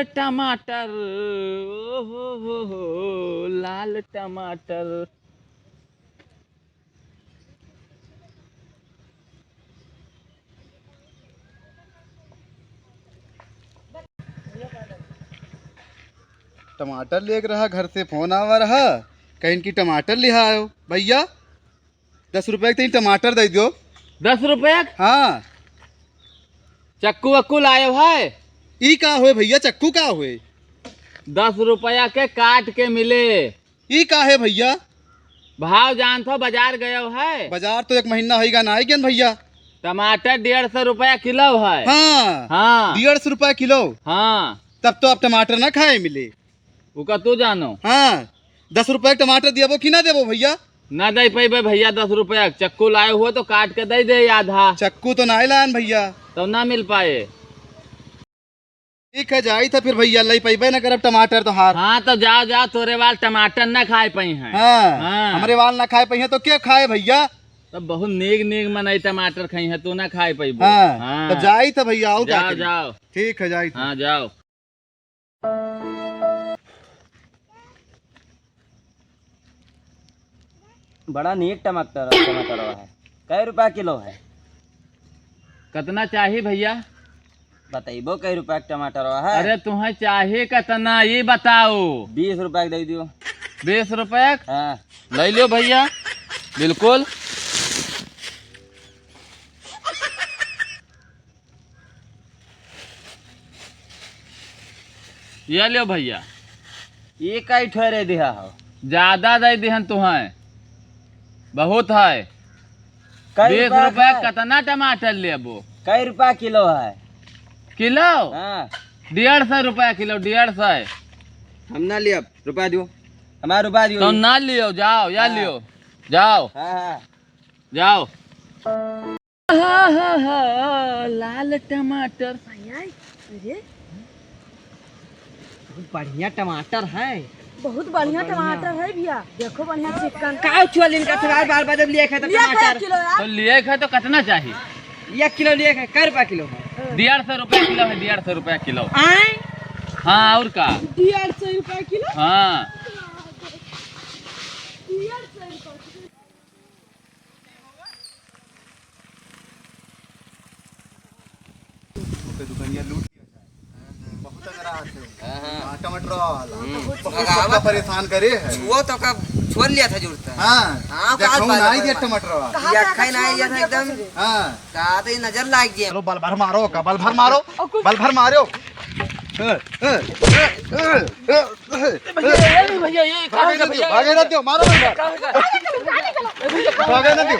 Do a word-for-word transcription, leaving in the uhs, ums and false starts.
टमाटर, ओ हो हो हो, लाल टमाटर। टमाटर लेके रहा, घर से फोन आवा रहा, कहिन कि टमाटर लिहा आयो। भइया, दस रुपया के तनी टमाटर दइ दियो। दस रुपया के? हाँ। चक्कू वक्कू लायो है? ई का होए भइया, चक्कू का होए? दस रुपया के काट के मिले। ई का है भइया? भाव जानत हो, बाजार गयो है? बाजार तो एक महीना होइगा ना आइ गेन भइया। टमाटर डेढ़ सौ रुपया किलो है। हाँ। हाँ। डेढ़ सौ रुपया किलो? हाँ। तब तो अब टमाटर ना खाए मिले। उका तू जानो। हाँ, दस रुपया के टमाटर दियाबो कि ना देबो भइया? ना दे पइबे भइया, दस रुपया के चक्कू लाए हुए तो काट के दे दे आधा। चक्कू तो ना लायन भइया। तो ना मिल पाए। ठीक है, जाई था फिर भइया, लई पइबे ना करब टमाटर तोहार। हाँ, तो जाओ, जाओ, तोरे वाल टमाटर ना खाए पइहैं। हाँ, हाँ। हमरे वाल ना खाए पइहैं तो के खाए भइया? तब बहुत नीक नीक मनई टमाटर खइहैं, तू ना खाए पइबो। हाँ, हाँ। तो जाई था भइया, आओ का जाओ, करी? जाओ। ठीक है, जाई था। हाँ, जाओ। बड़ा नीक टमाटर, टमाटर है। कै रुपया किलो है? कतना चाही भइया? बतइबो कै रुपया के टमाटर है? अरे तुहैं चाही कतना, ई बताओ। बीस रुपया के दइ दियो। बीस रुपया के? हाँ। लइ लियो भइया, बिल्कुल। ये लियो भइया। ये काई ठहरे दिहा हो? ज्यादा दे दिहन तुहैं, बहुत है। कै बीस रुपया रुपया है? कतना टमाटर लेबो? कै रुपया किलो है? किलो? हाँ। डेढ़ सौ रुपया किलो, डेढ़ सौ। हम ना लियब, रुपया दियो। हमारा रुपया दियो तो ये। ना लियो, जाओ, या हाँ। लियो, जाओ। हाँ, हाँ। जाओ। आहा, लाल टमाटर। भैया, अरे, बहुत बढ़िया टमाटर है। बहुत बढ़िया बहुत बढ़िया। टमाटर है भैया, देखो बढ़िया चिकन। का छुआ लिन का थोड़ा बार बार जब लिए खाए तो लिया खाए टमाटर। किलो यार। तो लिए खाए तो कितना चाहिए? एक किलो लिए खाए, कै रुपया किलो है? डेढ़ सौ रुपया किलो है, डेढ़ सौ रुपया किलो। आए? हाँ, और का? डेढ़ सौ रुपया किलो? हाँ। डेढ़ सौ रुपया किलो। ओके, दुकानिया लूट लिया जाए। बहुत अगर आते हो। हाँ, हाँ। हाँ, टमाटर वाला। हम्म। बहुत भगावत सबका है। परेशान करे है। छुओ तो का छोड़ लिया था जुड़ता। हाँ। हाँ, देखो बात ना, बात ये बात। टमाटर वाला। कहाँ ये से अखा ही ना आया था एकदम। हाँ। का तो ये नजर लाग गया। चलो, बल भर मारो का, बल भर मारो। और कुछ बल भर मारो। ए, ए, ए, ए, ए, ए। भैया, ये, भैया, ये कहाँ भागे का ना दियो, भैया? भागे ना दियो, मारो भैया। कहाँ का? भागे ना दियो।